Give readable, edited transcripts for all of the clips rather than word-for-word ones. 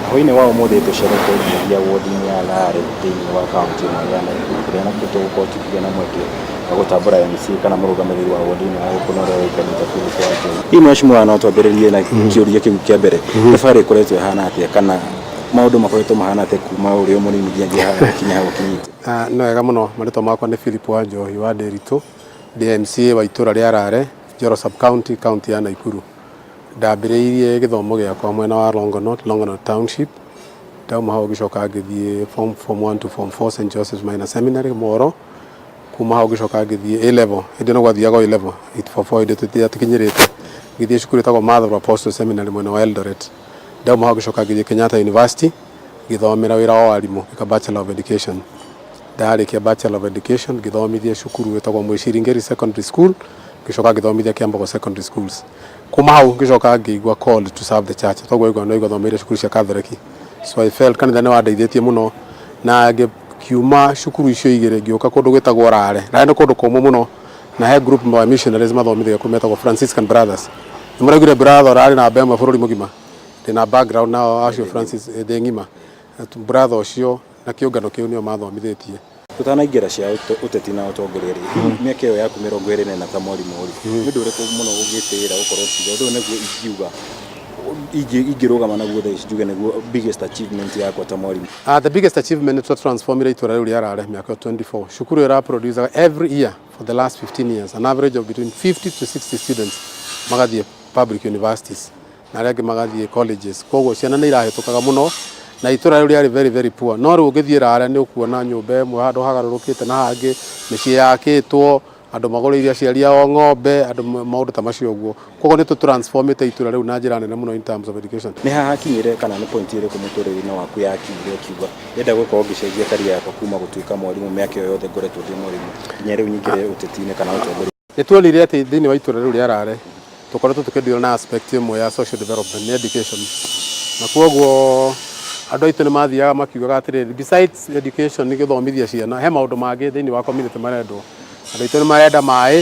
Hwaĩ-inĩ wa ũmũthĩ tũcerete nginyagia wodi-inĩ ya Lare thĩinĩ wa kaũntĩ ĩno ya Nakuru, kũrĩa nakuo tũgũkorwo tũkĩgĩa na mweke wa gũtambũra MC kana mũrũgamĩrĩri wa wodi ĩno ya gũkũ na ũrĩa ũĩkaine ta Philip Wanjohi. Hihi mheshimiwa, no twambĩrĩrie na kĩũria kĩu kĩa mbere, thabarĩ ĩkoretwo ĩhana atĩa kana maũndũ makoretwo mahana atĩa kuma ũrĩ o mũnini nginyagia haha kinya hau ũkinyĩte? Nĩ wega mũno. Marĩtwa makwa nĩ Philip Wanjohi wa Ndĩritũ, ndĩ MCA wa itũra rĩa Rare, Njoro sub county, kaũntĩ ya Nakuru. Ndambĩrĩirie gĩthomo gĩakwa mwena wa Longonot, Longonot Township. Ndauma hau ngĩcoka ngĩthiĩ form 1 to form 4 St Joseph's Minor Seminary, Moro. Kuma hau ngĩcoka ngĩthiĩ A level, hĩndĩ ĩno gwathiagwo A level, 844 hĩndĩ tũtiakinyĩrĩte. Ngĩthiĩ cukuru ĩtagwo Mother of Apostles Seminary mwena wa Eldoret. Ndauma hau ngĩcoka ngĩthiĩ Kenyatta University, ngĩthomera wĩra wa warimũ, ngĩka Bachelor of Education. Ndarĩkia Bachelor of Education ngĩthomithia cukuru ĩtagwo Mwĩciringeri Secondary School, ngĩcoka ngĩthomithia Kiambogo Secondary Schools. Kuma hau ngĩcoka ngĩigua called to serve the church, toguo no igua thomeire cukuru cia Catholic. So I felt kanitha nĩ wandeithĩtie mũno na ngĩkiuma cukuru icio igĩrĩ ngĩũka kũndũ gwĩtagwo Rare. Rare nĩ kũndũ kũmũ mũno na he group wa missionaries mathomithagia kũu metagwo Franciscan Brothers. Nĩ mũraiguire brother ũrarĩ namba ĩmwe bũrũri mũgima? Ndĩna background nao acio Francis thĩ ng'ima. Brother ũcio na kĩũngano kĩu nĩo mathomithĩtie. Tũtanaingĩra cia ũteti na ũtongoria rĩ, hihi mĩaka ĩyo yaku 24 ta mwarimũ rĩ, nĩ ũndũ ũrĩkũ mũno ũngĩtĩĩra gũkorwo ũkiuga ũndũ ũyũ nĩguo ingiuga ingĩrũgama naguo thaa ici njuge nĩguo biggest achievement yakwa ta mwarimũ? The biggest achievement nĩ twa-transformire itũra rĩu rĩa Rare mĩaka ĩyo 24. Cukuru ĩyo ĩra-produce every year for the last 15 years an average of between 50 to 60 students magathiĩ public universities na arĩa angĩ magathiĩ colleges. Koguo ciana nĩ irahĩtũkaga mũno na itũra rĩu rĩarĩ very very poor. No rĩu ũngĩthiĩ Rare nĩ ũkuona nyũmba ĩmwe handũ hagarũrũkĩte na hangĩ, mĩciĩ yakĩtwo, andũ magũrĩire aciari ao ng'ombe, andũ maũndũ ta macio ũguo. Koguo nĩ tũ-transformĩte itũra rĩu na njĩra nene mũno in terms of education. Nĩ ha hakinyire kana nĩ point ĩrĩkũ mũtũrĩre-inĩ waku yakinyire ũkiuga ndĩrenda gũkorwo ngĩcenjia career yakwa kuma gũtuĩka mwarimũ mĩaka ĩyo yothe ngoretwo ndĩ mwarimũ nginya rĩu nyingĩre ũteti-inĩ kana ũtongoria? Nĩ tuonire atĩ thĩinĩ wa itũra rĩu rĩa Rare tũkoretwo tũkĩ-deal na aspect ĩmwe ya social development nĩ education, na koguo andũ aitũ nĩ mathiaga makiugaga atĩrĩrĩ, besides education nĩ gũthomithia ciana, he maũndũ mangĩ thĩinĩ wa community marendwo. Andũ aitũ nĩ marenda maĩ,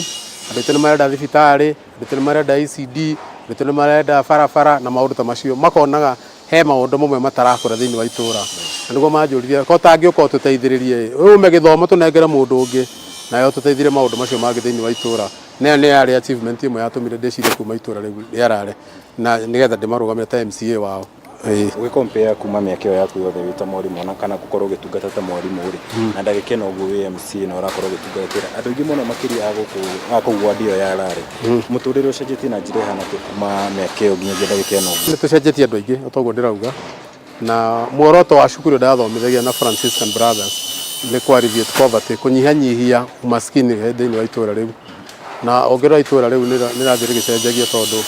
andũ aitũ nĩ marenda thibitarĩ, andũ aitũ nĩ marenda ECD, andũ aitũ nĩ marenda barabara na maũndũ ta macio. Makonaga he maũndũ mamwe matarakũra thĩinĩ wa itũra, na nĩguo manjũririe ko tangĩũka ũtũteithĩrĩrie ume gĩthomo tũnengere mũndũ ũngĩ nayo tũteithĩrĩrie maũndũ macio mangĩ thĩinĩ wa itũra. Na ĩyo nĩ yarĩ achievement ĩmwe yatũmire ndĩcirie kuma itũra rĩu rĩa Rare na nĩgetha ndĩmarũgamĩre ta MCA wao. Ũgĩ-compare kuma mĩaka ĩyo yaku yothe wĩ ta mwarimũ na kana gũkorwo ũgĩtungata ta mwarimũ rĩ, na ndagĩka ĩno ũguo wĩ MCA na ũrakorwo ũgĩtungatĩra andũ aingĩ mũno makĩria a gũkũ a kũu ward ĩyo ya Rare, mũtũrĩre ũcenjetie na njĩra ĩhana atĩa kuma mĩaka ĩyo nginyagia ndagĩka ĩno ũguo? Nĩ tũcenjetie andũ aingĩ o toguo ndĩrauga, na muoroto wa cukuru ĩyo ndathomithagia na Franciscan Brothers nĩ kũ alleviate poverty, kũnyihanyihia umaskini thĩinĩ wa itũra rĩu. Na ũngĩrora itũra rĩu nĩ rĩrathiĩ rĩgĩcenjagia tondũ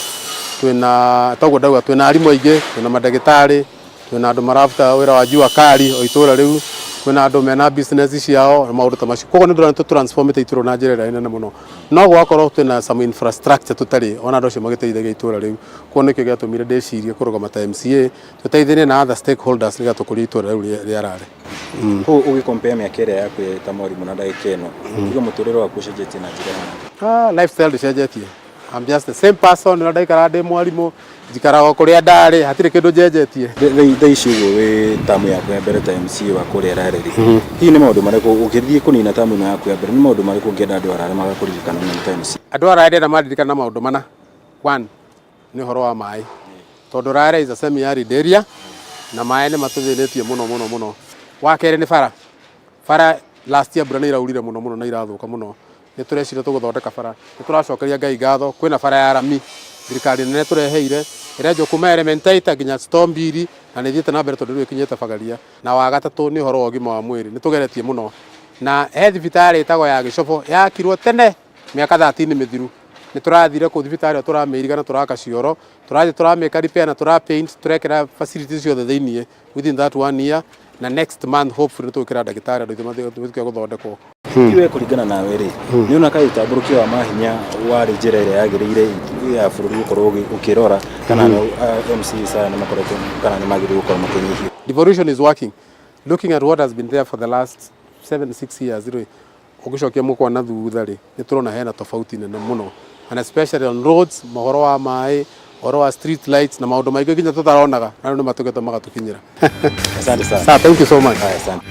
twĩna toguo ndauga twĩna arimũ aingĩ, twĩna mandagĩtarĩ, twĩna andũ mararuta wĩra wa jua kali o itũra rĩu, kwĩna andũ mena business ciao na maũndũ ta macio. Koguo nĩ ndĩrona tũ-transformĩte itũra na njĩra ĩrĩa nene mũno. No gwakorwo twĩna some infrastructure tũtarĩ ona andũ acio magĩteithagia itũra rĩu. Koguo nĩkĩo gĩatũmire ndĩcirie kũrũgama ta MCA tũteithanie na other stakeholders nĩgetha tũkũrie itũra rĩu rĩa Rare. Koguo ũgĩ-compare mĩaka ĩrĩa yaku ta mwarimũ na ndagĩka ĩno, uga mũtũrĩre waku ũcenjetie na njĩra ĩhana atĩa? Lifestyle ndĩcenjetie. I'm just the same person ũrĩa ndaikaraga ndĩ mwarimũ, njikaraga o kũrĩa ndarĩ, hatirĩ kĩndũ njenjetie. Thaa ici ũguo wĩ tamu yaku ya mbere ta MCA wa kũrĩa Rare rĩ, hihi nĩ maũndũ marĩkũ ũgĩthiĩ kũnina tamu ĩno yaku ya mbere, nĩ maũndũ marĩkũ ũngĩenda andũ a Rare magakũririkana namo ta MCA? Andũ a Rare ndĩrenda mandirikane na maũndũ mana. One, nĩ ũhoro wa maĩ, tondũ Rare is a semi arid area na maĩ nĩ matũthĩnĩtie mũno mũno mũno. Wa kerĩ nĩ bara. Bara last year mbura nĩ iraurire mũno mũno na irathũka mũno. Nĩ tũreciria tũgũthondeka bara. Nĩ tũracokeria Ngai ngatho kwĩna bara ya rami thirikari nene tũreheire ĩrenjwo kuma Elementaita nginya Stombiri na nĩ ĩthiĩte na mbere tondũ rĩu ĩkinyĩte Bagaria. Na wa gatatũ nĩ ũhoro wa ũgima wa mwĩrĩ, nĩ tũgeretie mũno na he thibitarĩ ĩtagwo ya Gĩcobo yakirwo tene mĩaka 13 mĩthiru. Nĩ tũrathire kũu thibitarĩ ĩyo tũramĩiriga na tũraka cioro, tũrathiĩ tũramĩka repair na tũra paint, tũrekĩra facilities ciothe thĩiniĩ within that one year na next month hopefully nĩ tũgwĩkĩra ndagĩtarĩ andũ aitũ matuĩke gũthondekwo. Iwe kũringana nawe rĩ, nĩ ũrona kaĩ ũtambũrũkia wa mahinya warĩ njĩra ĩrĩa yagĩrĩire ya bũrũri gũkorwo ũkĩrora kana MCAs aya nĩ makoretwo kana nĩ magĩrĩirwo gũkorwo makĩnyihio? Devolution is working. Looking at what has been there for the last 7, 6 years rĩ, ũngĩcokia mũkwa na thutha rĩ, nĩ tũrona hena tofauti nene mũno, and especially on roads, mohoro wa maĩ, Ũhoro wa street lights na maũndũ maingĩ nginya tũtaronaga, na rĩu nĩ matũgĩte magatũkinyĩra. Asante sana. Sir, thank you so much. Haya, asante.